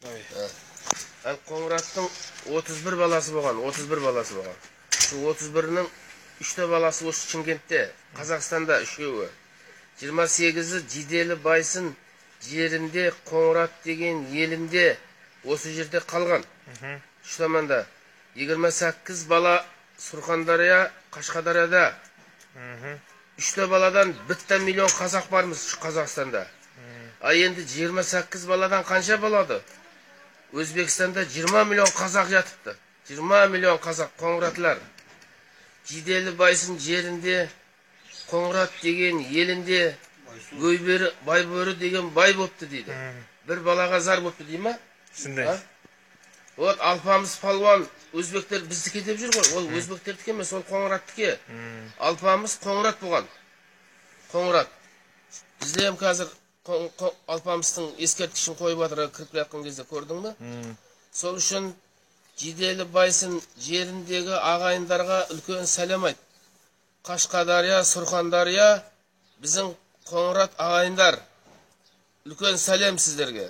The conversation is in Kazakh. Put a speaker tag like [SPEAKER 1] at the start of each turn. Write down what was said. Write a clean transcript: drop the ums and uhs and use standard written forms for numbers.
[SPEAKER 1] Ал Қоңыраттың 31 баласы болған, 31 баласы болған. Сол 31-нің үште баласы осы Шымкентте, Қазақстанда үшеуі. 28-і Жиделі Байсын жерінде, Қоңырат деген елінде, осы жерде қалған. Үш таманда. 28 бала Сурхандария, Қашқадарияда. Үште баладан 1 миллион қазақ бармыз Қазақстанда. А енді 28 баладан қанша болады? Өзбекстанда 20 миллион қазақ жатыпты. 20 миллион қазақ, қоңыратлар. Жиделі Байсын жерінде, Қоңырат деген елінде Гөйбері, Байбөрі деген бай бопты дейді. Бір балаға зар бопты дей ма?
[SPEAKER 2] Сондай.
[SPEAKER 1] Вот Алпамыс палуан өзбектер біздікі деп жүр ғой. Ол өзбектердікі емес, ол Қоңыраттікі. Алпамыс Қоңырат болған. Қоңырат. Бізде hem қазір Алпамыстың ескерткішін қойып жатыр, кіріп келе жатқан кезде көрдің бе? Сол үшін Жиделі Байсын жеріндегі ағайындарға үлкен сәлем айт. Қашқадария, Сурхандария, біздің Қоңырат ағайындар. Үлкен сәлем сіздерге.